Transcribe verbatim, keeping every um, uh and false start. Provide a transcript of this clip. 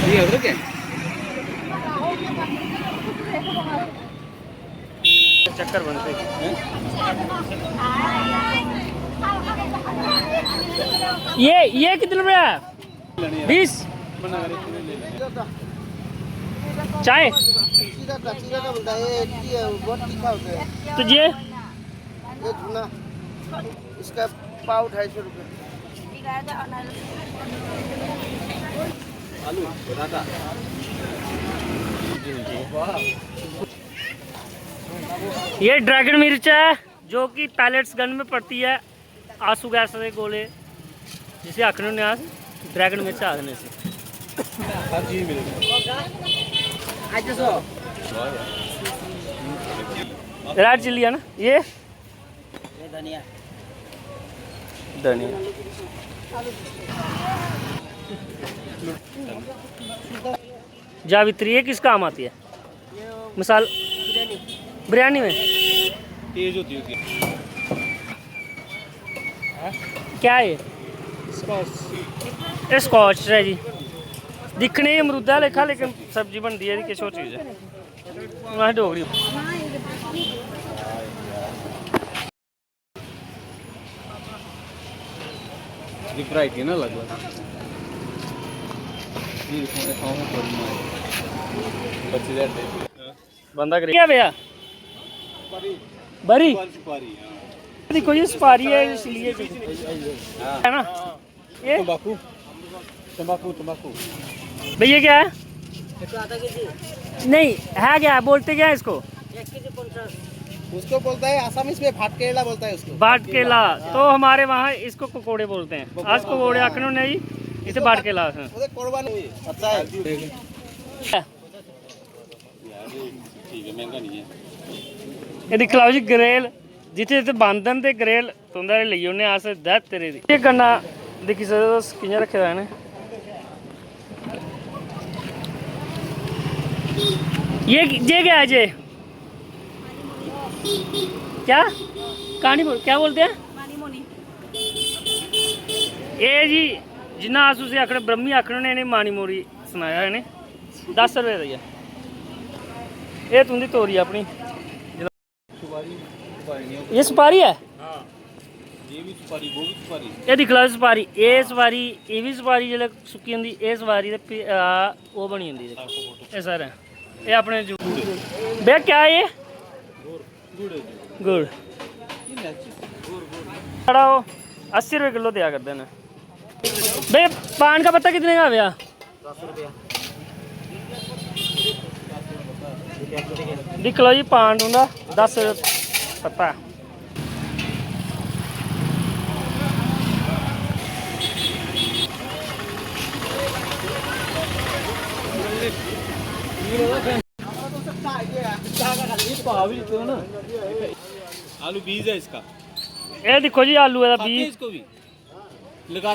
ये अदरक है? चक्कर बनते हैं। ये ये कितने रुपया है? बीस। चाय? सीधा का सीधा का बनता है, ये ती-, बहुत तीखा होता है। तो ये? ये चूना, इसका पाव ढाई सौ रुपये। आलू, पराठा। ये ड्रैगन मिर्च है, जो कि पैलेट्स गन में पड़ती है, आंसू गैस दे गोले, जिसी आखने होन्ने अस, ड्रैगन मिर्च आखने इसी। हर चीज मिलदी। रेड चिल्ली है ना ये? ये धनिया। धनिया। जावित्री, ये किस काम आती है? मिसाल, बिरयानी। बिरयानी में। तेज होती होगी। क्या है ये? स्कॉच। ये स्कॉच है जी। दिक्खने गी अमरूदा लेखा, लेकिन सब्जी बनदी है, एह्दी किश होर चीज ऐ। अस डोगरी। दी वैरायटी ना अलग अलग। ये दिक्खो, ये खाओ, बड़ी मार। बच्चे दे हड्डे। बंदा करी क्या भैया? बरी। बरी? सुपारी, हाँ। देखो, ये सुपारी है, इसलिए। हाँ। है ना? ये? तंबाकू। तंबाकू, तंबाकू। भैया, क्या है? नहीं है, क्या बोलते क्या है इसको? उसको बोलता है, आसामीज में भाटकेला बोलता है उसको। भाटकेला। तो हमारे वहाँ इसको पकोड़े बोलते हैं। आज पकोड़े आखने नहीं, इसे भाटकेला। हाँ। वो तो कोरबा नहीं। अच्छा है। ठीक है, महंगा नहीं है। ये दिक्खी लैओ जी, गरेल, जित्थै जित्थै बंद न ते गरेल तुं'दे लेई औने अस, दै तेरे दी। एह् गन्ना दिक्खी सकदे तुस कि'यां रक्खे दा इ'नें। ये, ये क्या है जे? क्या? कहानी बोल, क्या बोलते हैं? एह् जी, जि'यां अस उसी आखने, ब्रह्मी आखने होन्ने, इ'नें मानी मोरी सनाया इ'नें। दस रपेऽ दी ऐ। एह् तुं'दी तोरी अपनी। सुपारी, सुपारी नहीं है। ये सुपारी है? हाँ। ये भी सुपारी, वो भी सुपारी। ये दिक्खी लैओ सुपारी, एह् सुपारी, एह् बी सुपारी जिसलै सुक्की जंदी, एह् सुपारी ते फ्ही, आ, ओह् बनी जंदी। देखो। एह् सर, एह् अपने जू-, भैया, क्या है ये? गुड़। गुड़। साढ़ा ओह् अस्सी रपेऽ किलो देआ करदे न। भैया, पान का पत्ता कितने का भैया? दस रुपया। दिक्खी लैओ जी, पान तुं'दा दस रपेऽ पत्ता। आलू बीज है इसका। ये दिक्खो जी, आलू दा खाते हैं बीज। इसको भी। लगा